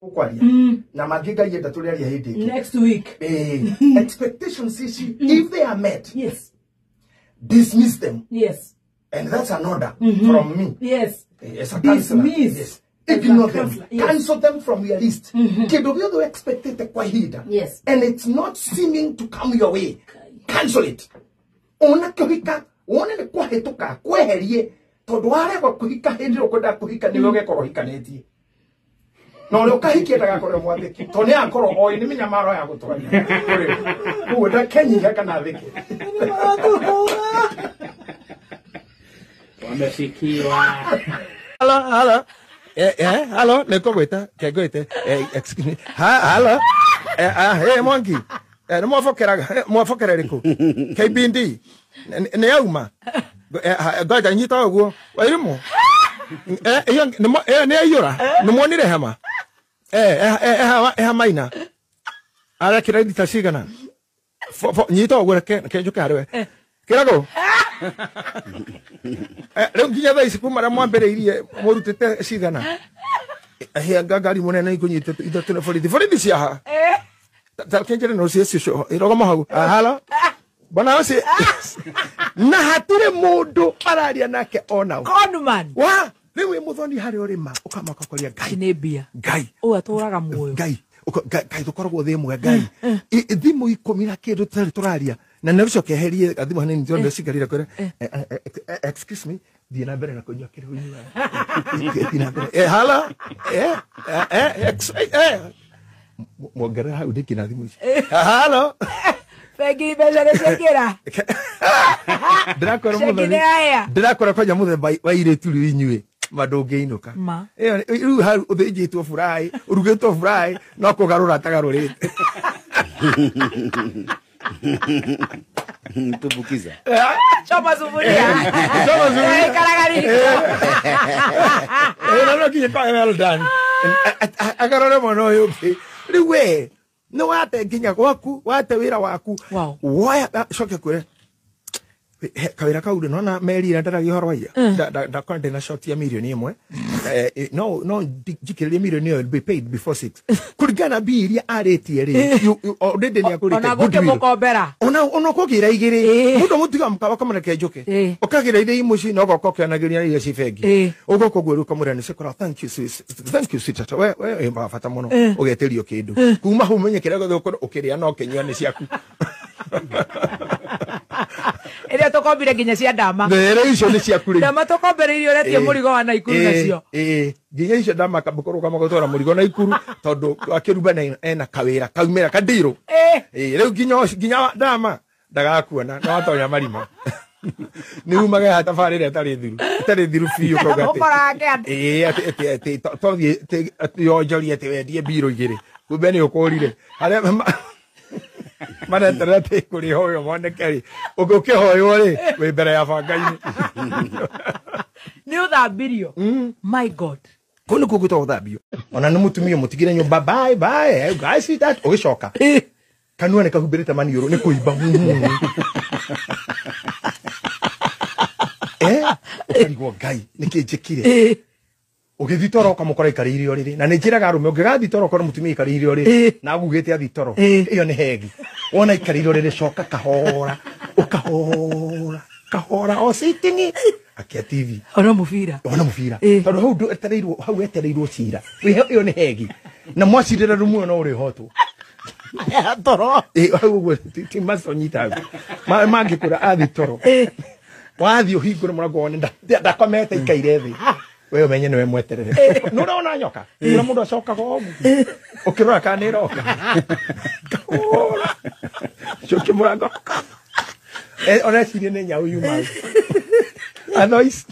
Ukwaria na mangĩ Ngai enda tũrĩaria hĩndĩ ĩngĩ. Next week. Expectations ici, if they are met, Yes. dismiss them. Yes. And that's an order from me. Yes. As a counselor. Dismiss. Yes. Ignore As a them. counselor, yes. Cancel them from your list. Kĩndũ gĩothe expected kwa ihinda. Yes. And it's not seeming to come your way. Cancel it. Ona kĩhika, wone nĩ kwahĩtũka, kweherie tondũ warega kũhika hĩndĩ ĩrĩa ũkwendaga kũhika nĩwe ũgekorwo ũhikanĩtie. Na ũrĩa ũkahikia ndagakorwo mwathĩki tondũ nĩ akorwo oĩ nĩ mĩnyamaro ya gũtwaria. Koguo ndakenyiha kana athĩke. Wamefikiwa. Hello, hello. Hello, nĩngũgwĩta, ke ngwĩte. Excuse me. Ha, hello. Mwangi. Nĩ mwabokeraga, mwabokera rĩkũ? KBD. Nĩ auma. Ngoja nyita ũguo. Wairimũ. Iyo nĩ aiyũra. Nĩ mwonire hema. Hema ina. Arekĩra lita cigana? Nyita ũguo reke njũke harĩ we. Kĩrago. Rĩu nginya thaa ici kuma rĩa mwambĩrĩirie mũrutĩte cigana? Hĩa ngari mũnene ikũnyitĩte ithatũ nĩ borithi. Borithi ciaha. Ta kĩnjĩre no cio irogoma hau. Halo. Bwana ũcio na hatirĩ mũndũ araria nake ona ũ. Conman. Wa rĩu wĩ mũthoni harĩa ũrĩma ũkamaka ũkoria Ngai. Nĩ mbia. Ngai. Ũyũ atũraga muoyo. Ngai. Ngai tũkoragwo thĩ ĩmwe Ngai. Thimũ ikũmi na kĩndũ tũtarĩ tũraria na nĩ ũcoke eherie gathimũ hanini tondũ cikarire kwĩra, "Excuse me, thiĩ na mbere na kũnyua kĩrĩa ũnyuaga. Thiĩ na mbere." Hello. Mwongerera hau ndĩkĩ na thimũ ici. Hello. Bengi mbeca nĩ ciaingĩra. Ndĩrakwĩra Ceki mũthoni. nĩ yahĩa. Ndĩrakwĩra kwanja mũthemba wa irĩtu rĩu inyuĩ ma ndũngĩinũka. Ma. Ĩyo rĩu hau ũthĩnjĩtwo fry, ũrugĩtwo fry, no kũgarũra atagarũrĩte. Tumbukiza. Choma sufuria. Choma sufuria. Ikaraga riko. Na no nginya kwa well done. Agarũre mwana ũyũ ũngĩ. Rĩu we nĩ wate nginya gwaku, wate wĩra waku. Wow. Woya coke kwĩre kawĩra kau rĩ nona meri ĩrĩa ndaragia ũhoro wa ira ndakora ndĩna short ya mirioni 1, no njikĩrĩrie mirioni ĩyo be paid before 6 kũringana na mbia iria arĩtie rĩ, already nĩ agũrĩte Ona goodwill. gũkĩmũkombera. Ona ũkũgĩra igĩrĩ mũndũ mũtiga mũkawa kamũreke njũke ũkagĩra iria i mũciĩ na ũgoka ũkĩonagĩria iria ci bengi ũgoka ũguo rĩu ũkamwĩra nĩ cikora thank you sis, thank you sweetheart, we wĩ wa bata mũno ũgetĩrio kĩndũ kuma hau ũmenye kĩrĩa gĩothe ũkorwo ũkĩrĩa no ũkĩnyua nĩ ciaku. Ĩrĩa tũkombire nginya cia ndama. Rĩu icio nĩ ciaku rĩu. Ndama tũkombereirie ũretie mũrigo wa Naikuru nacio. Nginya icio ndamaka mũkũrũgama gũtwara mũrigo Naikuru tondũ akĩruba ena kawĩra kaumĩra kandirũ. Rĩu nginya ndama ndagakuona no watonya marima nĩ umage haha tabarĩra ĩtarĩ thiru biũ kauga atĩ Ũkorage andũ. Atĩ tothiĩ atĩ yonjorie atĩ wendie mbirũ igĩrĩ kumbe nĩ ũkũrire harĩa mareterera atĩ kũrĩhoywo moneke rĩ ũkĩhoywo rĩ wĩ mbere ya banga-inĩ. Nĩ ũthambirio. My God. Kũu nĩkuo gwĩtagwo gũthambio ona nĩ mũtumia mũtigire nyũmba, bye bye guys, see that ũgĩcoka kanua nĩ kahumbĩrĩte maniũrũ nĩ kũimba, ũkarigwo Ngai nĩkĩ njĩkire. Ũgĩthiĩ toro ũkamũkora aikarĩire ũrĩrĩ na nĩ njĩraga arũme ũngĩgathiĩ toro ũkore mũtumia aikarĩire ũrĩrĩ na agugĩte athiĩ toro ĩyo nĩ hegi wona aikarĩire ũrĩrĩ coka kahora ũkahora kahora o sitting akia TV. Ona mũbira. Ona mũbira tondũ hau etereirwo hau etereirwo cira. Ĩyo nĩ hegi na mwacirĩra rumu ĩyo no ũrĩhotwo. Toro. Hau ũguo ti maco nyita mangĩkũra athiĩ toro wathiĩ ũhingũre mũrango wone ndakomete ikaire thĩ we ũmenye nĩwe mweterere nĩ ũrona nyoka ũrĩa mũndũ acokaga ũguo ũkĩrora kana nĩ ĩroka kahora cokie mũrango. Ona ecirie nĩ nyau yuma otherwise.